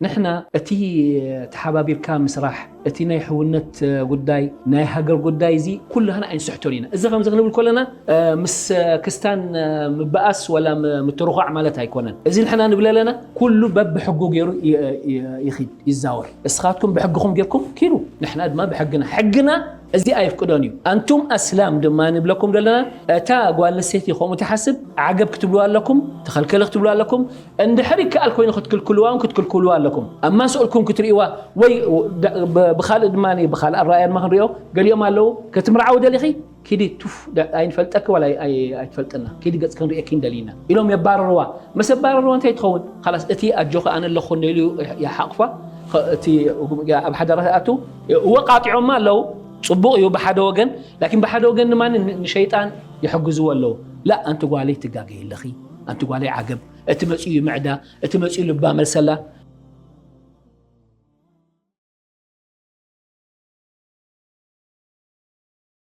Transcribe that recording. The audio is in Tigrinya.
ንሕና እቲ ተሓባቢርካ ምስራሕ፣ እቲ ናይ ሕውነት ጉዳይ፣ ናይ ሃገር ጉዳይ፣ እዚ ኩላህና ኣይንስሕቶን ኢና። እዚ ከምዚ ክንብል ከለና፣ እ፣ ምስ ክስታን፣ እ፣ ምበኣስ ወላ ም-፣ ምትርዃዕ ማለት ኣይኮነን። እዚ ንሕና ንብል ኣለና፣ ኩሉ በብሕጉ ገይሩ ይ-፣ ይ-፣ ይኺድ፣ ይዛወር። እስኻትኩም ብሕግኹም ጌርኩም ኪዱ፣ ንሕና ድማ ብሕግና። ሕግና እዚ ኣይፍቅዶን እዩ። ኣንቱም ኣስላም ድማ ንብለኩም ዘለና፣ እታ ጓል ኣንስተይቲ ከምኡ ትሓስብ፣ ዓገብ ክትብሉ ኣለኩም፣ ተኸልከለ ክትብሉ ኣለኩም። እንድሕር ይከኣል ኮይኑ ክትክልክልዋ እውን ክትክልክልዋ ኣለኩም። ኣብ ማስኦልኩም ክትርእይዋ ወይ ብ-፣ ብኻልእ ድማ፣ ብኻልእ ኣረኣእያ ድማ ክንሪኦ፣ ገሊኦም ኣለዉ፣ ክትምርዓዊ ደሊኺ ኪዲ ቱፍ፣ ዳ-፣ ኣይንፈልጠኪ ዋላ ኣይ-፣ ኣይ-፣ ኣይትፈልጥና፣ ኪዲ ገጽ ክንርእየኪ እንደሊና ኢሎም የባረርዋ። ምስ ኣባረርዋ እንታይ ትኸውን? ኻላስ እቲ ኣጆኺ ኣነ ኣለኹ እንዶ ኢሉ ይሓቕፋ። ኸ-፣ እቲ ኣብ ሓዳር ኣትዩ፣ እወ ቃጢዖማ ኣለዉ፣ ጽቡቕ እዩ ብሓደ ወገን፣ ላኪን ብሓደ ወገን ድማ ን-፣ ንሸይጣን ይሕግዝዎ ኣለዉ። ላ፣ ኣንቲ ጓለይ ትጋገይ ኣለኺ፣ ኣንቲ ጓለይ ዓገብ፣ እቲ መጺኡ ይምዕዳ፣ እቲ መጺኡ ልባ መልሰላ፣